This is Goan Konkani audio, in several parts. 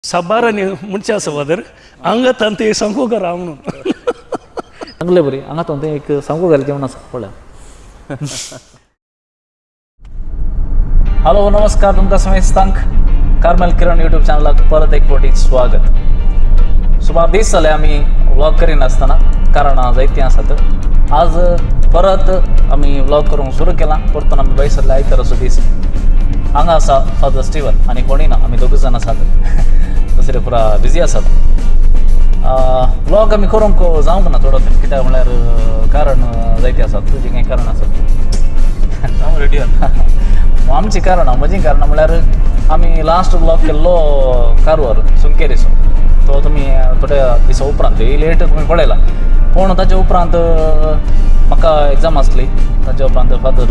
साबारांनी मनशां आसा फादर हांगा तांतू एक सांगू घरा म्हणून सांगले बरी हांगा तो एक सांगू घाल जेवण आसा पळया. हॅलो नमस्कार तुमकां समेस्तांक कार्मेल किरण यूट्यूब चॅनलाक परत एक फावटी स्वागत. सुमार दीस जाले आमी व्लॉग करिनासतना कारणां जायतीं आसात. आज परत आमी व्लॉग करूंक सुरू केलां. परतून आमी भायर सरले आयताराचो दीस. हांगा आसा फादर स्टिवन आनी कोणूय ना, आमी दोगूच जाण आसात, दुसरे पुरा बिजी आसात. व्लॉग आमी करूंक जावंक ना थोडो, कित्याक म्हणल्यार कारण जायतीं आसात. तुजीं कांय कारणां आसात? हांव रेडी आसा. आमचीं कारणां, म्हजीं कारणां म्हणल्यार आमी लास्ट व्लॉग केल्लो कारवार सुंकेरीचो, तो तुमी थोड्या दिसा उपरांत लेट तुमी पळयला. पूण ताच्या उपरांत म्हाका एग्जाम आसली. ताच्या उपरांत फादर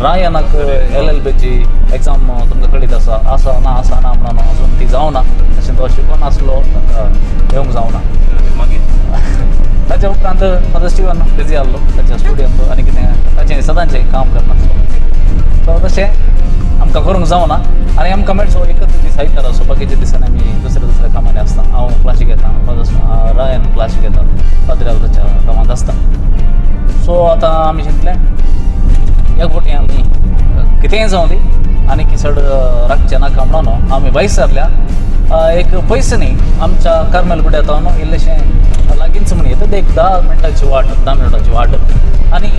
रायनाक LLBची एग्जाम तुमकां कळीत आसा, आसा ना आसा ना म्हणून अजून ती जावना. तशें तो शिकून आसलो, ताका येवंक जावना. मागीर ताच्या उपरांत फादर स्टिवन बिजी आहलो ताच्या स्टुडियोंत आनी कितें ताचें सदांचें काम करनासलो. सो तशें आमकां करूंक जावना आनी आमकां मेळचो एकच दीस आयतार आसो. बाकीच्या दिसांनी आमी दुसऱ्या दुसऱ्या कामांनी आसता. हांव क्लासीक घेता, फादर रायन क्लासीक घेता, फादर ताच्या कामांत आसता. सो आतां आमी चिंतलें एक फावटी आमी कितेंय जावं दी आनी चड राखचें नाका म्हणून आमी भायर सरल्या. एक पयस न्ही, आमच्या कार्मेल गुड्यात हांव इल्लेशें लागींच म्हण येता, एक 10 मिनटांची वाट, 10 मिनटांची वाट. आनी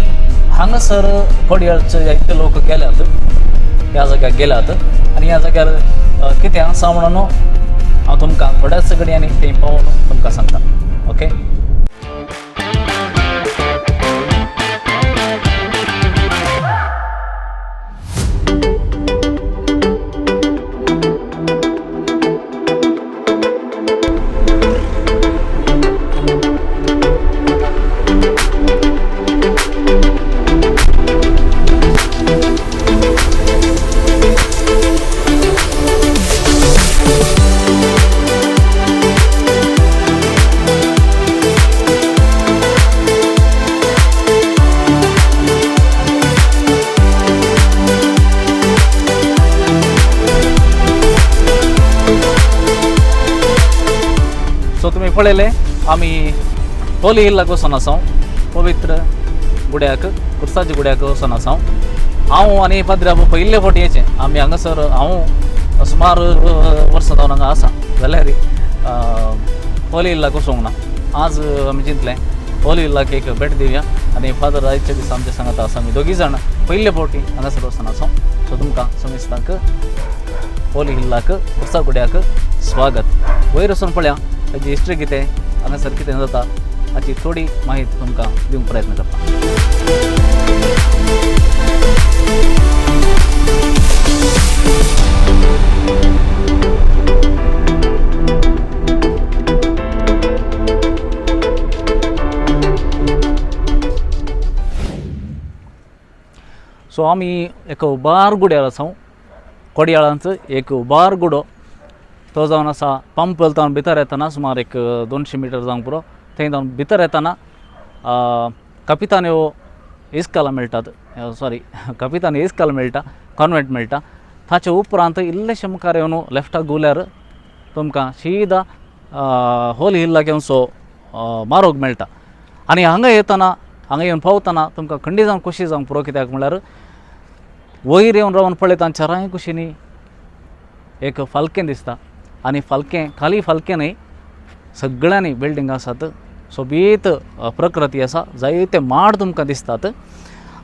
हांगासर कोडयाळचे जायते लोक गेल्यात, ह्या जाग्यार गेल्यात. आनी ह्या जाग्यार कितें आसा म्हणून हांव तुमकां थोड्याच घडयांनी थंय पावोवन तुमकां सांगता. ओके, सो तुमी पळयलें आमी होली हिल्लाक वचोन आसा, पवित्र गुड्याक, कुर्साच्या गुड्याक वचोन आसा. हांव आनी पाद्र्याब पयले फावटी येचें आमी हांगासर. हांव सुमार वर्सां जावन हांगा आसा जाल्यार होली हिल्लाक वचूंक ना. आज आमी चिंतलें होली हिल्लाक एक भेट दिवया आनी फादर आयच्या दिसा आमच्या सांगाता आसा. आमी दोगी जाण पयले फावटी हांगासर वचोन आसा. सो तुमकां समेस्तांक होली हिल्लाक, कुर्सा गुड्याक स्वागत. वयर वचून पळया ताजी हिस्ट्री कितें, हांगासर कितें जाता हाची थोडी माहिती तुमकां दिवंक प्रयत्न करता. सो आमी एका उबार गुड्यार आसा, कोडयाळांत एक उबार गुडो, तो जावन आसा पंप जावन भितर येतना सुमार एक 200 मिटर जावंक पुरो. थंय जावन भितर येतना कपितान्यो इस्काला मेळटात, सॉरी कपितान्यो इस्काल मेळटा, कॉन्वेंट मेळटा. ताचे उपरांत इल्लेशे मुखार येवन लेफ्टाक घुंवल्यार तुमकां शिदा होली हिल्लाक येवचो मारोग मेळटा. आनी हांगा येतना, हांगा येवन पावतना तुमकां खंडी जावन खोशी जावंक पुरो. कित्याक म्हणल्यार वयर येवन रावन पळयता चारांय कुशींनी एक फालकें दिसता आनी फालकें खाली फालकें न्हय, सगळ्यांनी बिल्डींग आसात, सोबीत प्रकृती आसा, जायते माड तुमकां दिसतात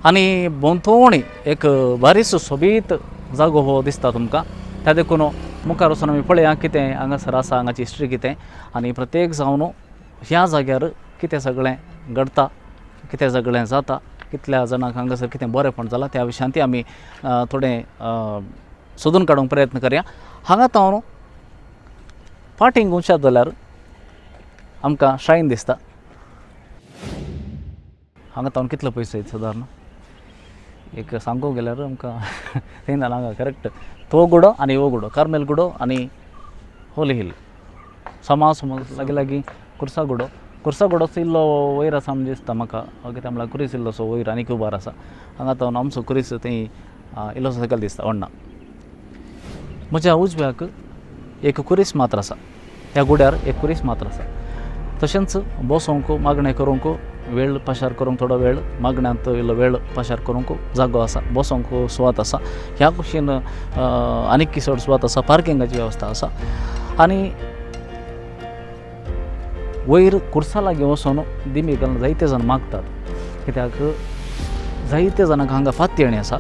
आनी भोंवतणी एक बारीस सोबीत जागो हो दिसता तुमकां. त्या देखून मुखार वचून आमी पळया कितें हांगासर आसा, हांगाची हिस्ट्री कितें आनी प्रत्येक जावन ह्या जाग्यार कितें सगळें घडटा, कितें सगळें जाता, कितल्या जाणांक हांगासर कितें बरेंपण जालां त्या विशयांत आमी थोडें सोदून काडूंक प्रयत्न करया. हांगा तावन फाटीं घुंवशात जाल्यार आमकां श्रायन दिसता. हांगा तावन कितलो पयसो येता सादारण एक सांगूंक गेल्यार आमकां थंय जाल्यार हांगा करेक्ट तो गुडो आनी हो गुडो, कार्मेल गुडो आनी होली हिल समा समज लागीं लागीं कुर्सा गुडो, कुर्सा गुडोचो इल्लो वयर आसा म्हणजे दिसता म्हाका, कित्याक म्हणल्यार कुरीस इल्लोसो वयर आनीक उबार आसा. हांगा तावन आमचो कुरीस थंय इल्लोसो सकयल दिसता व्हडना. म्हज्या उजव्याक एक कुरीस मात्र आसा. ह्या गुड्यार एक कुरीस मात्र आसा. तशेंच बसोंक मागणें करूंक वेळ पाशार करूंक थोडो वेळ मागण्यांत इल्लो वेळ पाशार करूंक जागो आसा, बसोंक सुवात आसा. ह्या कुशीन आनीक चड सुवात आसा, पार्किंगाची वेवस्था आसा. आनी वयर कुर्सा लागीं वचून दिमी घालून जायते जाण मागतात, कित्याक जायते जाणांक हांगा फातयेणी आसा.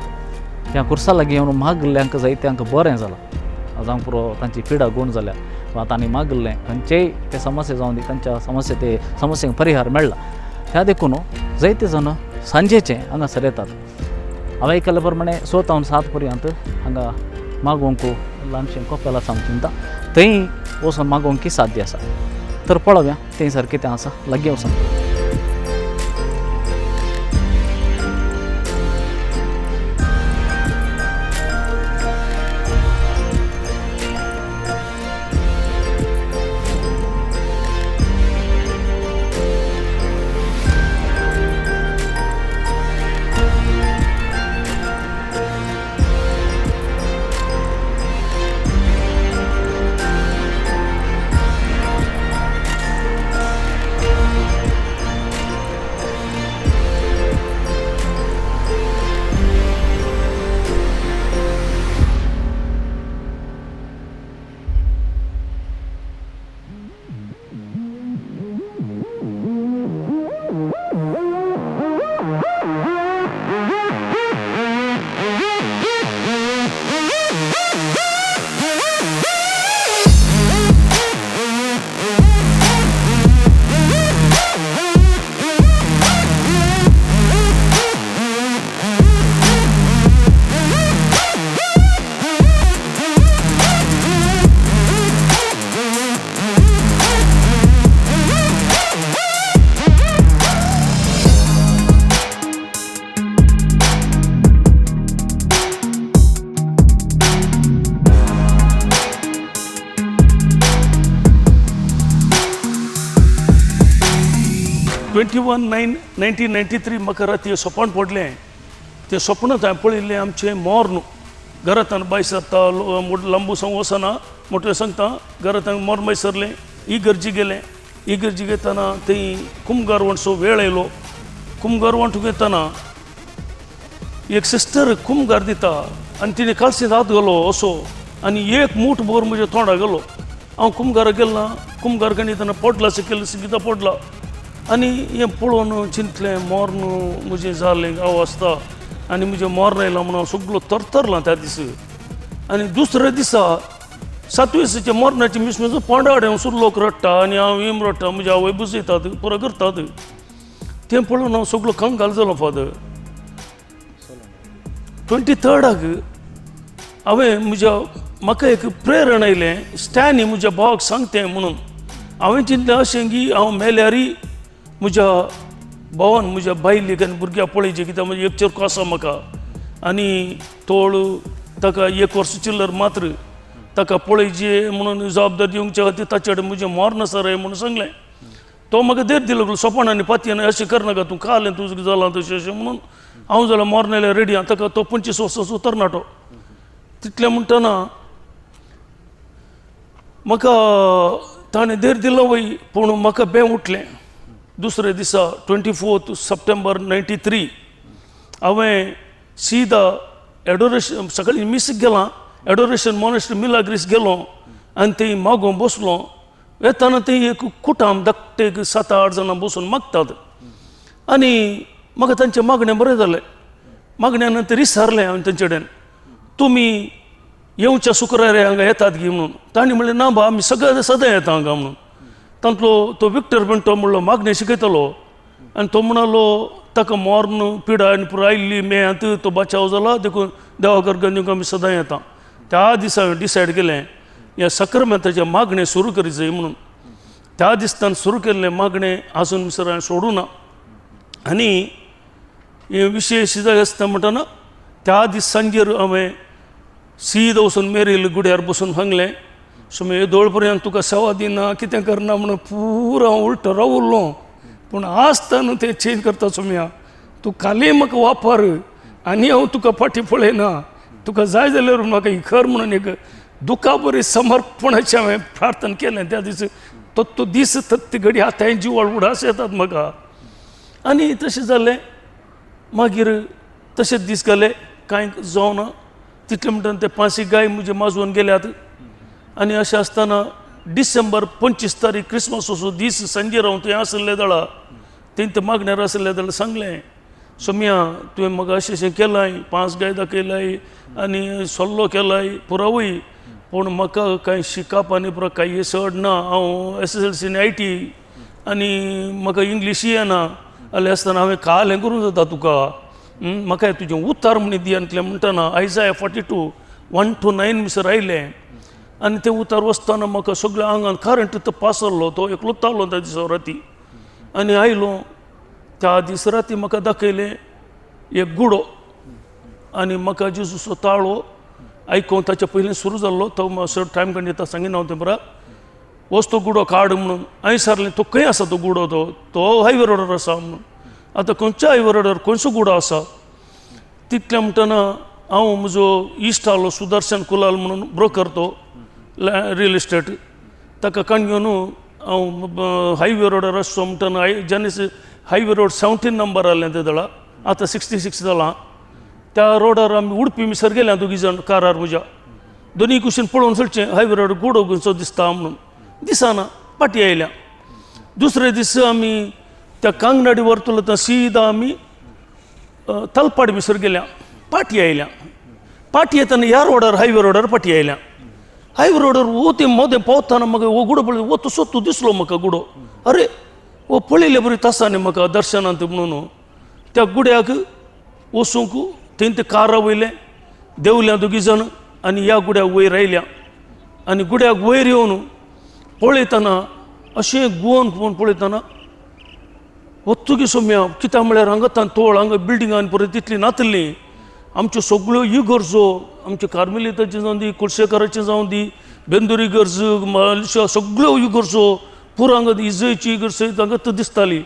ह्या कुर्सा लागीं येवन मागल्ल्यांक जायत्यांक बरें जालां, जावंक पुरो तांची पिडा गूण जाल्या वा तांणी मागल्लें खंयचेय ते समस्या जावं दी, तांच्या समस्या ते समस्यांक परिहार मेळ्ळा. त्या देखून जायते जाण सांजेचे हांगासर येतात. हांवें आयकल्ले प्रमाणे 6 तावन 7 पर्यंत हांगा मागोवंक ल्हानशें कोपेल आसा हांव चिंता, थंय वचून मागोवंक साध्य आसा. तर पळोवया थंयसर कितें आसा, लागीं वचून. (21/9/1993) म्हाका राती सपन पडलें. तें सपनांत हांवें पळयल्लें आमचें मोर्न घरांत बाय सरता, लांबू सांग वचना मोठें सांगता, घरांत मोर्न बाय सरलें, इगर्जी गेलें. इगर्जी घेतना थंय कुमगारवणचो वेळ आयलो. कुमगारवण घेतना एक सिस्टर कुमगार दिता आनी तिणें कालसींत हात घालो असो आनी एक मूठ भर म्हज्या तोंडा गेलो. हांव कुमगारा गेलो ना, कुमगार कडेन येतना पडला सकयल सिगिता पडला आनी हें पळोवन चिंतलें मोर्न म्हजें जालें हांव आसता आनी म्हजें मोर्न आयलां म्हणून हांव सगलो तरतरलां त्या दीस. आनी दुसऱ्या दिसा सातव्या दिसाच्या मोर्नाची मीस म्हजो पोंडाड हांव लोक रडटा आनी हांव हिम रडटा, म्हजी आवय बसयतात पुरो करतात. तें पळोवन हांव सगलो कंगाल जालो फादर. 23rd हांवें म्हज्या म्हाका एक प्रेरणा आयलें स्टॅनी म्हज्या भावाक सांगतें म्हणून. हांवें चिंतलें अशें की हांव मेल्यारी म्हज्या भावान म्हज्या बायलेक आनी भुरग्याक पळयचें, कित्याक म्हजें एक चेरको आसा म्हाका आनी तोळ ताका 1 वर्स चिल्लर मात्र ताका पळयचें म्हणून जबाबदारी दिवच्या खातीर ताचे कडेन म्हजें मर्ण आसा रे म्हणून सांगलें. तो म्हाका धैर्य दिलो सोपाण आनी पातयेन अशें करनाका तूं, काल तुजें जालां तशें अशें म्हणून. हांव जाल्यार मर्ण आयल्यार रेडी आहा. ताका तो 25 वर्सांचो तरणाटो. तितलें म्हणटना म्हाका ताणें धैर्य दिलो वय, पूण म्हाका बें उठलें. दुसऱ्या दिसा 24 सप्टेंबर 93 हांवें सीधा एडोरेशन सकाळीं मिसीक गेलां, एडोरेशन मोनेस्ट्री मिलाग्रीस गेलो आनी थंय मागोवंक बसलो. येताना थंय एक कुटाम धाकटे एक 7-8 जाणां बसून मागतात आनी म्हाका तांचें मागणें बरें जालें. मागण्या नंतर विचारलें हांवें तांचे कडेन, तुमी येवच्या शुक्रारे हांगा येतात गी म्हणून. तांणी म्हणलें ना बा, आमी सगळे सदां येता हांगा म्हणून. तांतलो तो विक्टर पेंटो म्हणलो मागणें शिकयतलो आनी तो म्हणालो ताका मर्ण पिडा आनी पुरो आयिल्ली मेयांत तो बचाव जाला, देखून देवा गर्गन आमी सदां येता. त्या दिसा हांवें डिसायड केलें ह्या सक्रामेंताचें मागणें सुरू करी जाय म्हणून. त्या दिसान सुरू केल्लें मागणें आजून मिसर हांवें सोडूं ना. आनी हे विशेश जाय आसता म्हणटना त्या दीस सांजेर हांवें सीद वचून मेरेल गुड्यार बसून सांगलें, सुमे येदोळ पर्यंत तुका सेवा दिना कितें करना म्हणून पुरो हांव उलटो रावल्लो, पूण आसता न्हू तें चेंज करता सुम्या, तूं खाली म्हाका वापर आनी हांव तुका फाटीं पळयना, तुका जाय जाल्यार म्हाका ही कर म्हणून एक दुखाबरी समर्पणाचें हांवें प्रार्थना केलें त्या दीस. तो तो दीस तत्ती घडी आतांय जिवाळ उडास येतात म्हाका. आनी तशें जालें. मागीर तशेंच दीस गेले, कांय जावना. तितले म्हणटा ते पांचशी गाय म्हजे माजोवन गेल्यात. आनी अशें आसतना डिसेंबर 25 तारीख क्रिसमसाचो दीस सांजेर हांव थंय आशिल्ले जाल्यार थंय ते मागण्यार आशिल्ले जाल्यार सांगलें, सोम्या तुवें म्हाका अशें अशें केलाय, 5 गाय दाखयलाय आनी सल्लो केलाय पुरावूय, पूण म्हाका कांय शिकप आनी पुरो कांय चड ना. हांव SSLC आनी IT आनी म्हाका इंग्लिशूय येना. जाल्यार आसतना हांवें काल हें करूंक जाता तुका, म्हाका तुजें उतार म्हण दी. आनी म्हणटना आयजाया 42:1 to 9 मिसर आयलें आनी तें उतार वचतना म्हाका सगळ्या आंगान करंट तो पासरलो, तो एकलोच आसलो त्या दिसा राती. आनी आयलो त्या दीस राती म्हाका दाखयलें एक गुडो आनी म्हाका जेजूचो ताळो आयकून ताच्या पयलीं सुरू जाल्लो तो मातसो टायम काडून येता सांगिना हांव तें बरा. वच तो गुडो काड म्हणून हांवें विचारलें, तो खंय आसा तो गुडो? तो तो हायवे रोडार आसा म्हणून. आतां खंयच्या हायवे रोडार खंयचो गुडो आसा? तितलें म्हणटना हांव म्हजो इश्ट आसलो सुदर्शन कुलाल म्हणून ब्रोकर, तो रियल इस्टेट, ताका काण घेवन हांव हायवे रोडार आसचो म्हणटना जेन्ना हायवे रोड 17 नंबर आसलें ते दळा, आतां 66 जालां. त्या रोडार आमी उडपी मिसर गेल्या दोगी जाण कारार म्हज्या, दोनी कुशीन पळोवन चलचें हायवे रोड गुडो खंयचो दिसता म्हणून. दिसना, फाटी आयल्या. दुसरे दीस आमी त्या कांगनाडी व्हरतलो तर सीदा आमी तलपाड मिसर गेल्या, पाटी आयल्या. पाटी येतना ह्या रोडार हायवे रोडार पाटी आयल्या. हायवे रोडार वो ते मोदें पावतना म्हाका हो गुडो पळय, वो तसो तूं दिसलो म्हाका गुडो. अरे हो पळयले बरी तासांनी म्हाका दर्शनांत म्हणून त्या गुड्याक वचूंक थंय ते कारा वयलें देंवल्या दोगी जाण आनी ह्या गुड्याक वयर आयल्या. आनी गुड्याक वयर येवन पळयतना अशें गुवन पळोवन पळयतना वत्तुगी सोम्या कित्याक म्हळ्यार हांगा तोळ हांगा बिल्डिंगान परत तितली नातली. आमच्यो सगळ्यो इगर्जो, आमच्यो कार्मेलिताची जावं दी, कुडशेकाराची जावं दी, बेंदुरी इगर्ज, मालशा, सगळ्यो इगर्जो पुरो हांगा इजयची इगर्ज हांगा दिसताली.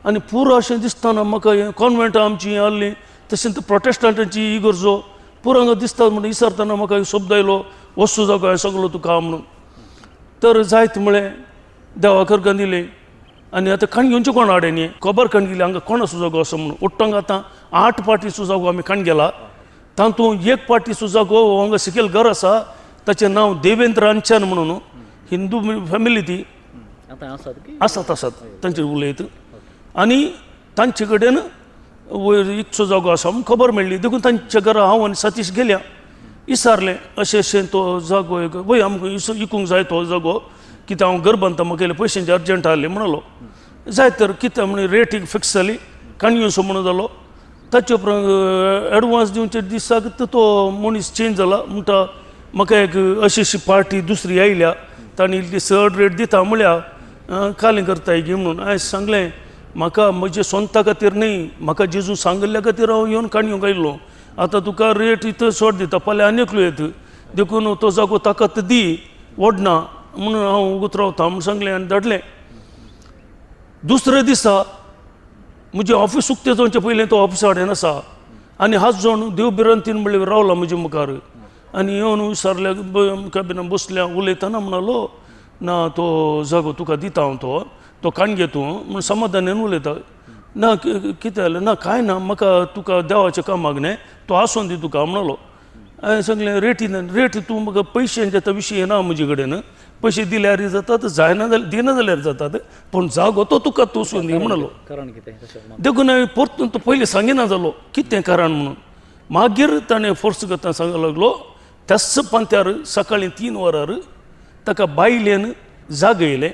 आनी पुरो अशें दिसतना म्हाका हें कॉन्वेंटां आमची आहली, तशेंच प्रोटेस्टंटांची इगर्जो पुरो हांगा दिसता. म्हणून विचारतना म्हाका शब्द आयलो, वस्तू जागो हांवें सगलो तुका म्हणून. तर जायत म्हळें देवा करकान दिलें. आनी आतां काण घेवचें कोण हाडें न्ही, खबर काण गेली हांगा कोणाचो जागो आसा म्हणून. उट्टंग आतां 8 पार्टीचो जागो आमी काण गेला. तातूंत एक पार्टीचो जागो हांगा सकयल घर आसा, ताचें नांव देवेंद्र अंचन म्हणून, हिंदू फॅमिली ती आसात आसात तांचेर उलयत. आनी तांचे कडेन वयर इतलो जागो आसा म्हणून खबर मेळ्ळी. देखून तांच्या घरा हांव आनी सतीश गेल्या, विचारलें अशें अशें तो जागो एक वय आमकां इकूंक जाय तो जागो, कित्याक हांव घर बांदता, म्हाका इल्ले पयशांची अर्जंट आहली म्हणलो. जाय तर कितें म्हण रेट फिक्स जाली, काणयोसो म्हणून जालो. ताचे उपरांत एडवांस दिवचे दिसाक तो मनीस चेंज जाला, म्हणटा म्हाका एक अशी अशी पार्टी दुसरी आयल्या, तांणी इल्ली चड रेट दिता म्हळ्यार कालें करताय गी म्हणून. हांवें सांगलें म्हाका म्हजे स्वता खातीर न्ही, म्हाका जेजू सांगिल्ल्या खातीर हांव येवन काणयो आयलो. आतां तुका रेट इतलो चड दिता, फाल्यां आनी एकलो येत, देखून तो जागो ताका दी वडना म्हणून हांव उगत रावता म्हूण सांगलें आनी धाडलें. दुसऱ्या दिसा म्हजें ऑफीस उक्तें जावचें पयलीं तो ऑफिसा कडेन आसा आनी हात जावन देव भिरांतीन म्हणल्यार रावला म्हजे मुखार. आनी येवन विचारल्या कॅबिनान बसल्या उलयतना म्हणालो, ना तो जागो तुका दिता हांव, तो तो काण घे तूं म्हूण समाधानान उलयता. ना कितें जालें? ना कांय ना, म्हाका तुका देवाचें कामाक न्ही तो आसून दी तुका म्हणालो. हांवें सांगलें रेटी रेट तूं म्हाका पयशांचे आतां विशय ना म्हजे कडेन, पयशे दिल्यार जातात, जायना जाल्यार दिना जाल्यार जातात, पूण जागो तो तुका तूं दी म्हणालो. कारण कितें? देखून हांवें परतून तो पयलीं सांगिना जालो कितें कारण म्हणून. मागीर ताणें फोर्स करतना सांगूंक लागलो, त्याच पांत्यार सकाळीं 3 वरार ताका बायलेन जागयलें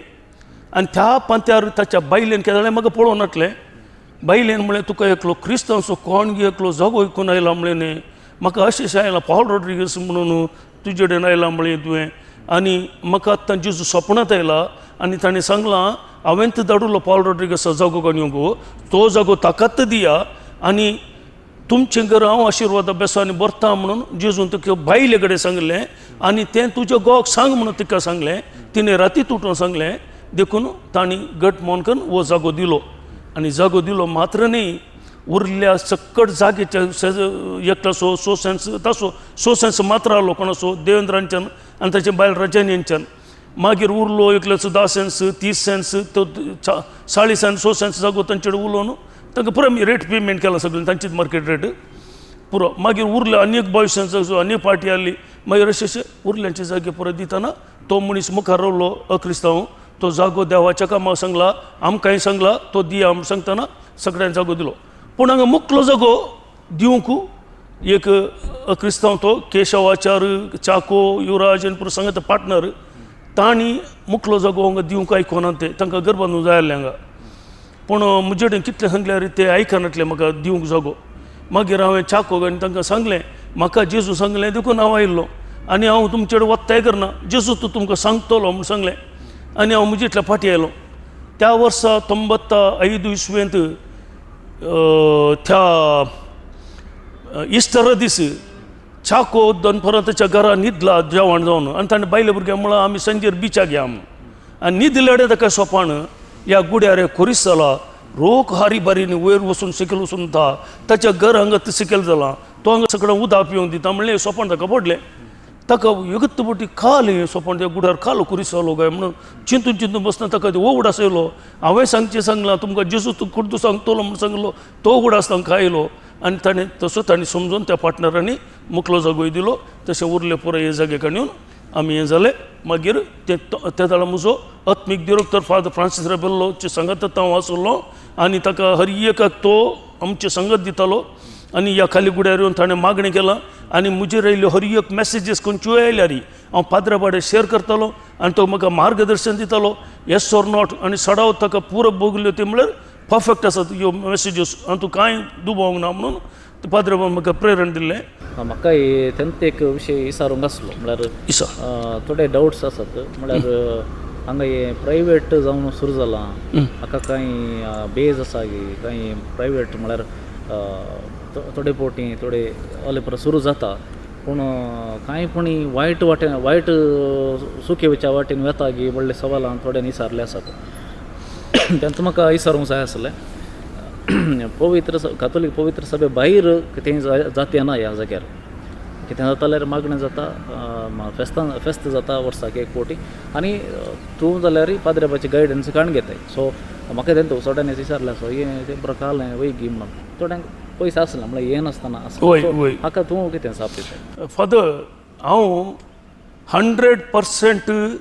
आनी त्या पांत्यार ताच्या बायलेन कितें जालें म्हाका पळोवन नासलें. बायलेन म्हळें तुका एकलो क्रिस्तांवचो कोण गे एकलो जागो इकून आयला म्हळें न्ही, म्हाका अशें आयलां पॉल रॉड्रिगस म्हणून तुजे कडेन आयला म्हळें तुवें, आनी म्हाका आतां जेजू सपनांत आयला आनी ताणें सांगलां हांवें धाडुलो पॉल रॉड्रिगसा जागो काडूंक, तो जागो ताकाच दिया आनी तुमचें घर हांव आशिर्वादा बेसांनी भरता म्हणून जेजून तुका बायले कडेन सांगलें आनी तें तुज्या घोवाक सांग म्हणून तिका सांगलें. तिणें रातीत उठून सांगलें, देखून तांणी घट मोन करून हो जागो दिलो. आनी जागो दिलो मात्र न्ही, उरल्या सक्कट जागेच्या एकलो सो सेन्स तासो सो सेन्स मात्र आसलो कोणाचो देवेंद्रांच्यान आनी ताचे बायल रजनी यांच्यान. मागीर उरलो एकल्याचो 10 सेन्स 30 सेन्स तो 40 सेन्स 100 सेन्स जागो तांचे कडेन उलोवन तांकां पुरो आमी रेट पेमेंट केला सगळें तांचीच मार्केट रेट पुरो. मागीर उरले आनी एक 22 सेन्स आनी एक पार्टी आसली. मागीर अशें अशें उरल्यांचे जागे परत दितना तो मनीस मुखार रावलो अक्रिस्तांव, तो जागो देवाच्या कामाक सांगला आमकांय सांगला तो दिया म्हूण सांगतना सगळ्यांक जागो दिलो. पूण हांगा मुकलो जागो दिवंक एक क्रिस्तांव तो केशवाचार चाको युवराज आनी पुरो सांगता पार्टनर तांणी मुकलो जागो हांगा दिवंक आयकोना ते तांकां घर बांदूंक जाय आसलें हांगा. पूण म्हजे कडेन कितलें सांगल्यार ते आयकनातलें म्हाका दिवंक जागो. मागीर हांवें चाको आनी तांकां सांगलें म्हाका जेजू सांगलें देखून हांव आयिल्लो आनी हांव तुमचे कडेन वत्ताय करना, जेजू तूं तुमकां सांगतलो म्हूण सांगलें आनी हांव म्हजे इतल्या फाटीं आयलो. त्या वर्सा 95 इसवेंत त्या इस्टरा दीस चाको दनपरां ताच्या घरा न्हिदला जेवण जावन आनी ताणें बायले भुरग्यांक म्हळां आमी सांजेर बिचाक या म्हूण. आनी न्हिदले ताका सोपान ह्या गुड्यार खोरीस जाला रोख हारी बारीन वयर वचून सकयल वचून ता ताच्या घर हांगा सकयल जालां तो हांगा सगळें उदक पिवंक दिता म्हणलें सोपान ताका पडलें. ताका एगत पटी खाल हें सोपान त्या गुड्यार खालो खुरीस जालो काय म्हणून चिंतून चिंतून बसना ताका हो उडास येयलो. हांवें सांगचें सांगलां तुमकां जेजू तूं खुद्द सांगतलो म्हूण सांगलो तो उडास तांकां आयलो आनी ताणें तसो ताणें समजून त्या पार्टनरांनी मुकलो जागोय दिलो. तशें उरले पुराय हे जागे येवन आमी हें जालें. मागीर ते त्या वेळार म्हजो आत्मीक दिरोक्तर फादर फ्रांसीस रेबेल्लोचे सांगात हांव आसलो आनी ताका हर एकाक तो आमचे संगत दितालो आनी ह्या खाली गुड्यार येवन ताणें मागणें केलां आनी म्हजेर आयिल्ल्यो हर एक मॅसेजीस खंयच्योय आयल्यार हांव पाद्रा बाडे शेअर करतालो आनी तो म्हाका मार्गदर्शन दितालो येस ऑर not आनी सडाव ताका पुरो बगल्यो त्यो म्हळ्यार परफेक्ट आसात ह्यो मॅसेजीस आनी तूं कांय दुबावंक ना म्हणून पाद्रे बाबान म्हाका प्रेरण दिल्लें. म्हाका तेंत एक विशय विचारूंक आसलो म्हळ्यार इसा थोडे डावट्स आसात म्हळ्यार हांगा हें प्रायवेट जावन सुरू जालां हाका कांय बेज आसा की कांय प्रायवेट म्हळ्यार थोडे फावटी थोडे ओले परत सुरू जाता पूण कांय पुणी वायट वाटेन वायट चुकीच्या वाटेन वता की व्हडले सवालां थोड्यांनी विचारले आसात तेंच म्हाका विचारूंक जाय आसलें. पवित्र कातोलीक पवित्र सभे भायर कितेंय जाते ना ह्या जाग्यार कितें जाता जाल्यार मागणें जाता फेस्तां फेस्त जाता वर्साक एक फावटी आनी तूं जाल्यार पाद्रेबाची गायडन्स काडून घेताय. सो म्हाका तें थोड्यांनी विचारलें सो हें तें प्रकार वयगी म्हणून थोड्यांक पयशे आसना म्हळ्यार हें नासतना आसना हाका तूं कितें जाप दिता? फादर हांव 100%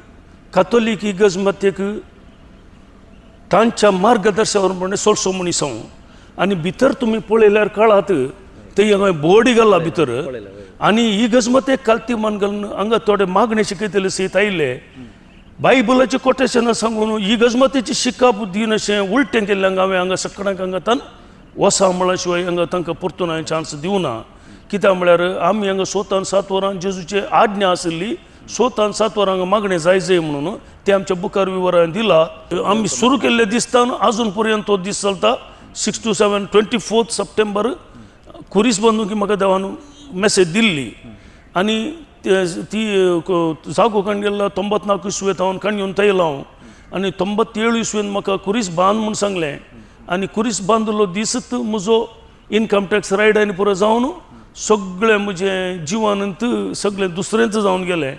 कातोलीक इगर्ज मत्यक तांच्या मार्गदर्शनावर म्हणजे सोळसो मनीस हांव आनी भितर तुमी पळयल्यार कळात ते हांगा बोर्ड घाला भितर आनी इगर्ज मत्यक कालती मान घालून हांगा थोडे मागणे शिकयतले सयत आयिल्ले बायबलाचें कोटेशनां सांगून इगर्ज मतेची शिकप दिवन अशें उलटें केल्लें हांवें हांगा सगळ्यांक हांगा तान वसा म्हळ्या शिवाय हांगा तांकां परतून हांवें चान्स दिवना. कित्याक म्हळ्यार आमी हांगा 6 आनी 7 वरां जेजूची आज्ञा आशिल्ली 6 आनी 7 वरां हांगा मागणें जाय जाय म्हणून तें आमच्या बुकार विवरान दिला. आमी सुरू केल्ले दिसतान आजून पर्यंत तो दीस चलता 6 to 7 24 सप्टेंबर खुरीस बंदून की म्हाका देवान मॅसेज दिल्ली आनी ती जागो काण गेल्ला 94 इसवेंत हांव काण घेवन थंय हांव आनी 97 इसवेंत म्हाका खुरीस बांद म्हूण सांगलें आनी खुरीस बांदलो दिसत म्हजो इनकम टॅक्स रायड आनी पुरो जावन सगळें म्हजें जिवनांत सगळें दुसरेंच जावन गेलें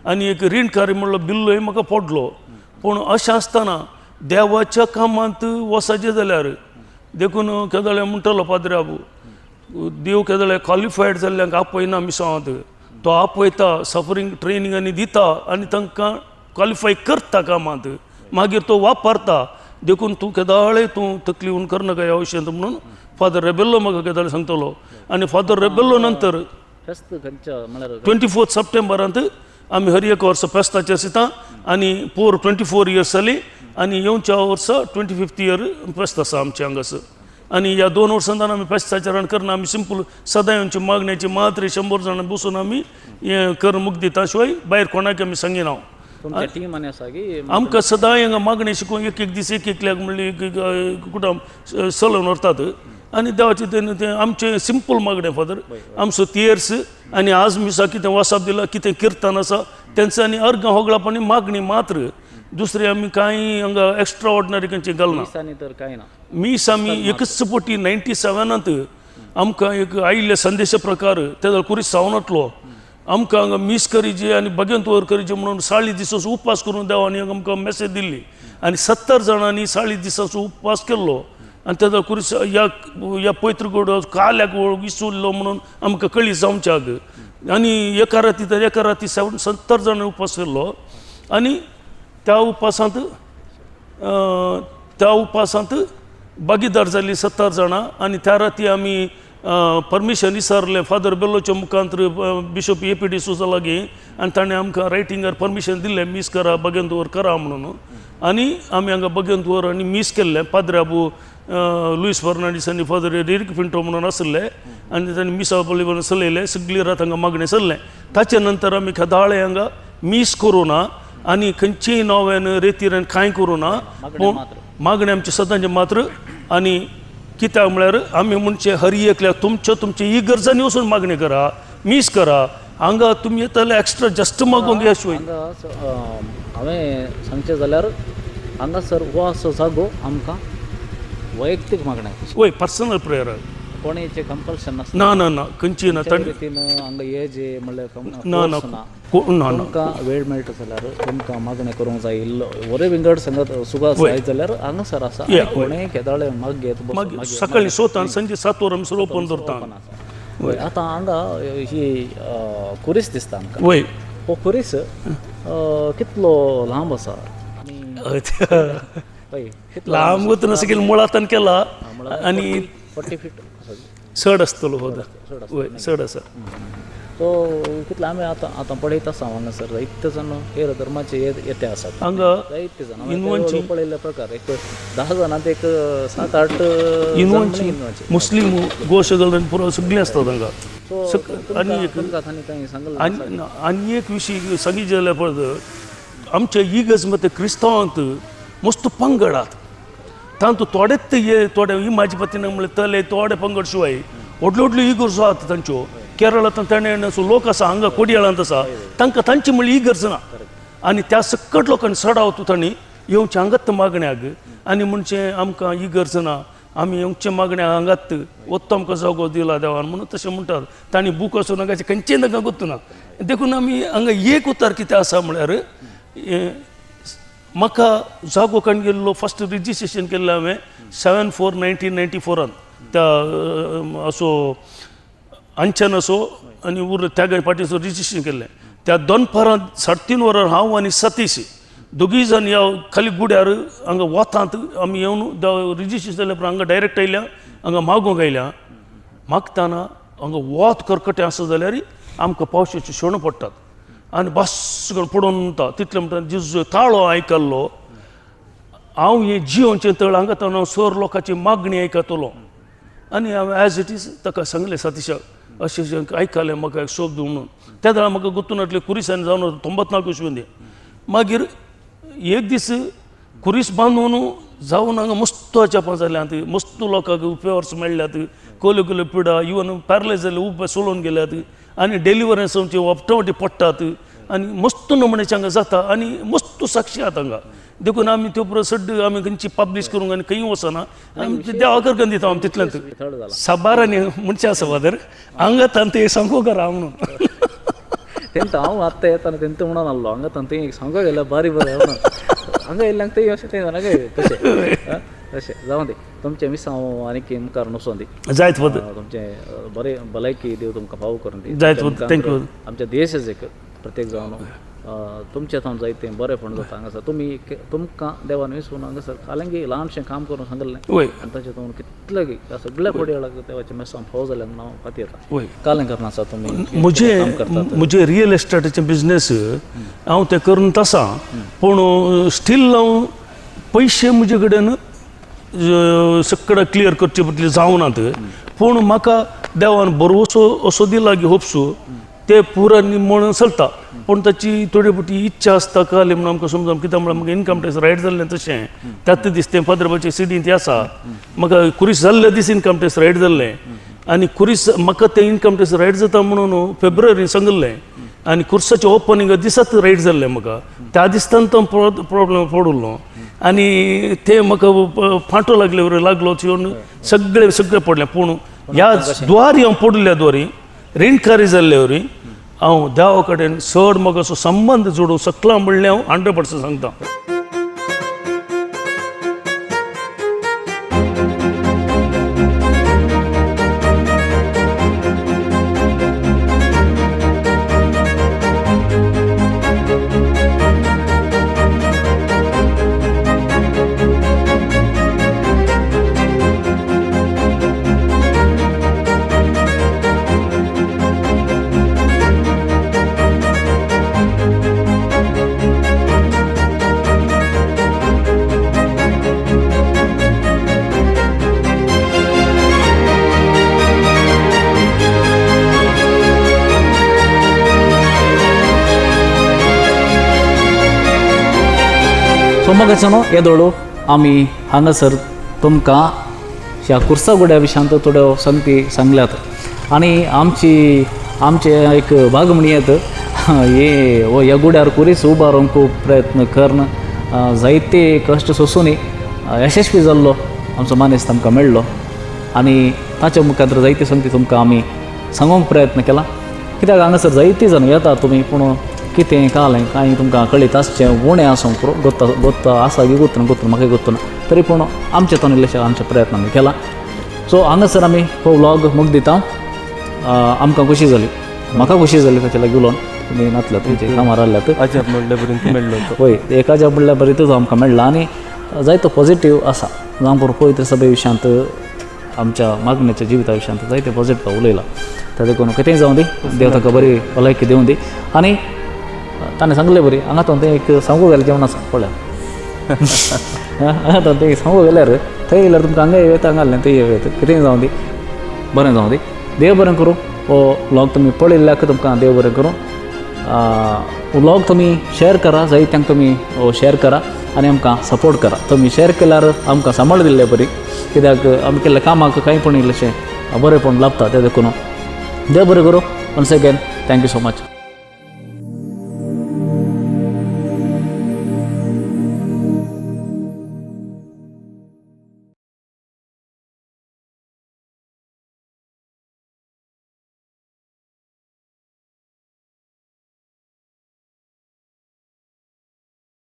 आनी एक रीणकारी म्हणलो बिल्लोय म्हाका पडलो. पूण अशें आसतना देवाच्या कामांत वचचें जाल्यार देखून केदोळे म्हणटलो पाद्रे बाबू देव केदोळे क्वॉलिफायड जाल्ल्यांक आपयना मिसांवांत तो आपयता सफरींग ट्रेनींग आनी दिता आनी तांकां क्वॉलिफाय करता कामांत मागीर तो वापरता. देखून तूं केदाळे तूं तकली उन करनाका ह्या विशयांत म्हणून फादर रेबेल्लो म्हाका केदाळे सांगतलो. आनी फादर रेबेल्लो नंतर 24 सप्टेंबरांत आमी हर एक वर्सा फेस्ताचें आसता आनी पोर 24 इयर्स जाली आनी येवच्या वर्सा 25th year फेस्त आसा आमचें हांगासर. आनी ह्या 2 वर्सांत आमी फेस्ताचरण करना आमी सिंपल सदां आमची मागण्याची मात्र 100 जाणां बसून आमी हें करून मुख दिता शिवाय भायर कोणाक आमी सांगिना. आमकां सदां हांगा मागणें शिकोवन एक एक दीस एक एकल्याक म्हणली एक कुटुंब चलोवन व्हरतात आनी देवाचें तें आमचें सिंपल मागणें फादर आमचो तियर्स आनी आज मिसा कितें वासाप दिला कितें किर्तन आसा तेंचे आनी अर्गां होगळप आनी मागणी मात्र दुसरें आमी कांय हांगा एक्स्ट्रा ऑर्डिनरी खंयचें घालना. मीस आमी एकच पटी 97 आमकां एक आयिल्ले संदेशा प्रकार तेदो खुरीस सावनातलो आमकां हांगा मीस करीची आनी भगवंत करीचे म्हणून 40 दिसाचो उपास करून देवान आमकां मेसेज दिल्ली आनी 70 जाणांनी 40 दिसाचो उपास केल्लो आनी तेजो कुरीस ह्या ह्या पवित्र गडो काल्याक विसुल्लो म्हणून आमकां कळी जावच्याक आनी एका राती तर एका राती 70 जाणांनी उपास केल्लो आनी त्या उपासांत भागीदार जाल्ली 70 जाणां आनी त्या राती आमी परमिशन विचारलें फादर बेलोच्या मुखांत bishop A P D'Souza लागीं आनी ताणें आमकां रायटिंगार परमिशन दिल्लें मीस करा भगवंतवर करा म्हणून आनी आमी हांगा भगवंतवर आनी मीस केल्लें. पाद्राबू लुईस फर्नांडीस आनी फादर एरिक पिंटो म्हणून आसले आनी तांणी मिसा बळी चलयलें. सगळी रात हांगा मागणें चल्लें. ताचे नंतर आमी खदाळे हांगा मीस करूं ना आनी खंयचीय नोवेन रेतीर कांय करूं ना, पूण मागणें आमचें सदांचें मात्र. आनी कित्याक म्हळ्यार आमी म्हणचे हर एकल्या तुमच्यो तुमचे इगर्जांनी वचून मागणें करा, मीस करा. हांगा तुमी येतले एक्स्ट्रा जस्ट मागूंक येश वय. हांगा हांवें सांगचें जाल्यार हांगासर हो असो जागो आमकां वैयक्तीक मागणें, वय पर्सनल प्रेयर, कोणाचें कंपल्शन नासता. ना ना ना खंयची ना. रितीन हांगा ये जे म्हणल्यार ना ना ना ना ना तुमकां वेळ मेळटा जाल्यार तुमकां मागणें करूंक जाय इल्लो बरें विंगड संगत सुगास जाय जाल्यार हांगासर आसा. कोणेय केदाळे मागयेत. मागीर सकाळीं 6 आनी संजे 7 वरां आमी ओपन दवरता. आतां हांगा ही कुरीस दिसता आमकां. वय हो कुरीस कितलो लांब आसा? हय, लांब वतना सगळें मुळांतान केला आनी 40 फीट चड आसतलो हो, वय चड आसा. सो कितले आमी आतां आतां पळयत आसा हांगासर जायते जाण हेर धर्माचे येते आसात, हांगा जायते जाण पळयल्ले प्रकार एक 10 जाणांत एक 7-8 इनवांची मुस्लीम गोशगल पुरो सगळीं आसतात हांगा. आनी आनी एक विशय सांगीत जाल्यार पळय आमच्या इगर्ज मते क्रिस्तांवांत मस्त पंगड आहात. तांतू थोडेच हे थोडे इमाजी पतीन म्हणल्यार तले थोडे पंगड शिवाय व्हडल्यो व्हडल्यो इगर्जो आहात तांच्यो. केरळांत ताणें लोक आसा हांगा कोडियाळांत आसा तांकां तांची म्हणली इगर्ज ना आनी त्या सकट लोकांनी चडावत तांणी येवचें हांगात मागण्याक आनी म्हणचें आमकां इगर्ज ना, आमी येवचे मागण्या हांगात वत्तो आमकां जागो दिला देवान म्हणून तशें म्हणटात. तांणी बूक वचून हांगाचें खंयचें तांकां गोत्तू ना. देखून आमी हांगा एक उतार कितें आसा म्हळ्यार म्हाका जागो काडून गेल्लो फस्ट रजिस्ट्रेशन केल्लें हांवें 7/4/1994 त्या असो अंचन असो आनी उरलो त्या फाटीं रजिस्ट्रेशन केल्लें. त्या दनपारां 3:30 वरार हांव आनी सतीश दोगीय जाण ह्या खाली गुड्यार हांगा वतांत आमी येवन रजिस्ट्रेशन जाल्या उपरांत हांगा डायरेक्ट आयल्या, हांगा मागूंक आयल्या. मागतना हांगा वत करकटें आसा जाल्यार आमकां पावसाच्यो शेणो पडटात आनी बस पडोवन उरता. तितलें म्हणटा जेजू ताळो आयकल्लो हांव हें जियोचें तळ हांगा तर हांव सर लोकांची मागणी आयकतलो आनी हांवें एज it is ताका सांगलें सतीशाक अशें अशें आयकलें म्हाका एक शब्द म्हणून. त्या वेळार म्हाका गुत्तूनातले कुरिसान जावन 94 वशून. मागीर एक दीस कुरीस बांदून जावन हांगा मस्त अजापां जाल्यांत, मस्त लोकांक उपवर्स मेळ्ळ्यात, कोल्यो कोल्यो पिडा इवन पॅरलायज जाल्ले उबे सोडून गेल्यात आनी डेलिवरन्स आमचे वापटे पडटात आनी मस्त नमुन्याचे हांगा जाता आनी मस्त साक्षी आहात हांगा. देखून आमी त्यो परस सड्ड आमी खंयची पब्लीश करूंक आनी खंय वचना, आमी देवा करकन दिता आमी तितल्यांत. साबारांनी म्हणचें आसा फादर हांगा तांतू सांगू करा म्हणून तेंत हांव आत्तां येताना तेंत म्हणून आसलो हांगा तांतू सांगो गेल्यार बारी बरें म्हणून हांगा येयल्ल्यांक तें अशें तें जाणा तशें तशें जावं दी. तुमचें मिसांव आनीक मुखार नसों दी जायत फादर, तुमचें बरें भलायकी देव तुमकां फावो करून दी जायत फादर. Thank you. आमच्या देशाच एक प्रत्येक जावन तुमचें थंय जायतें बरेंपण जाता हांगासर. तुमी तुमकां देवान विसरून हांगासर कालंगी ल्हानशें काम करून सांगलें आनी ताचें तुमी कितलें सगळ्या कोडयाळाक देवाचें मेसांव फावो जालें म्हणून हांव फाती येता. कालें करना आसा तुमी म्हजे रियल एस्टेटाचें बिजनेस हांव तें करून आसा, पूण स्टील हांव पयशे म्हजे कडेन सगळें क्लियर करचे पडटले जावनात. पूण म्हाका देवान बरोसो असो दिला की होपसो ते पुरा म्हणून चलता. पूण ताची थोडी मोटी इच्छा आसता कळ्ळी म्हणून आमकां समजून कित्याक म्हळ्यार म्हाका इनकम टॅक्स रायट जाल्लें तशें त्याच दीस तें फादरबाचे सिडीन ती आसा म्हाका कुरीस जाल्ले दीस इनकम टॅक्स रायट जाल्लें आनी कुरीस म्हाका तें इनकम टॅक्स रायट जाता म्हणून फेब्रुवारीन सांगिल्लें आनी कुर्साचें ओपनींग दिसाच रायट जाल्लें म्हाका. त्या दिसतान तो प्रोब्लेम पडिल्लो आनी ते म्हाका फांटो लागले लागलो येवन सगळे सगळे पडलें. पूण ह्या द्वारी हांव पडिल्ल्या द्वारी रिणकारी जाल्ले वरी हांव देवा कडेन चड म्हाका असो संबंद जोडूंक शकलां म्हणलें हांव 100% सांगता. सो मोगाचो येदोळू आमी हांगासर तुमकां ह्या कुर्सागुड्या विशयांत थोड्यो संगती सांगल्यात आनी आमची आमचे एक भाग म्हणयेत हे हो ह्या गुड्यार कुरीस उबारूंक खूब प्रयत्न करून जायते कश्ट सोंसून यशस्वी जाल्लो आमचो मानेस्त आमकां मेळ्ळो आनी ताच्या मुखार जायते संगती तुमकां आमी सांगूंक प्रयत्न केला. कित्याक हांगासर जायते जाण येता तुमी पूण कितें कालें कांय तुमकां कळीत आसचें उणें आसूंक पुरो गोत्ता गोत्ता आसा की गोत्तना गोत्तना म्हाका गोत्तना तरी पूण आमचे तो इल्लेशे आमचे प्रयत्न आमी केला. सो हांगासर आमी हो व्लॉग मुग दिता. आमकां खुशी जाली, म्हाका खुशी जाली ताचे लागीं उलोवन. तुमी नातल्यात तुमचे कामार आहल्यात अजाप म्हणल्या पर्यंत मेळ्ळो तो. वय एक अजाप म्हणल्यार बरें आमकां मेळ्ळा आनी जायतो पॉझिटीव आसा. जावं पुरो पवित्र सभे विशयांत आमच्या मागण्याच्या जिविता विशयांत जायते पॉझिटीव उलयला. त्या देखून कितेंय जावं दी, देव ताका बरी भलायकी दिवं दी. आनी ताणें सांगलें बरी हांगा तो तें एक सांगू गेलें जेवण आसा पळया हांगा तो तें सांगू गेल्यार थंय येयल्यार तुमकां हांगा येता हांगा आसलें थंय येता. कितेंय जावं दी, बरें जावं दी, देव बरें करूं. हो व्लॉग तुमी पळयल्ल्याक तुमकां देव बरें करूं. व्लॉग तुमी शेअर करा, जायत्यांक तुमी शेअर करा आनी आमकां सपोर्ट करा. तुमी शेअर केल्यार आमकां सांबाळ दिल्ले बरी, कित्याक आमी केल्ल्या कामाक कांय पण इल्लेशें बरेंपण लाभता. तें देखून देव बरें करूं. Once again thank you so much.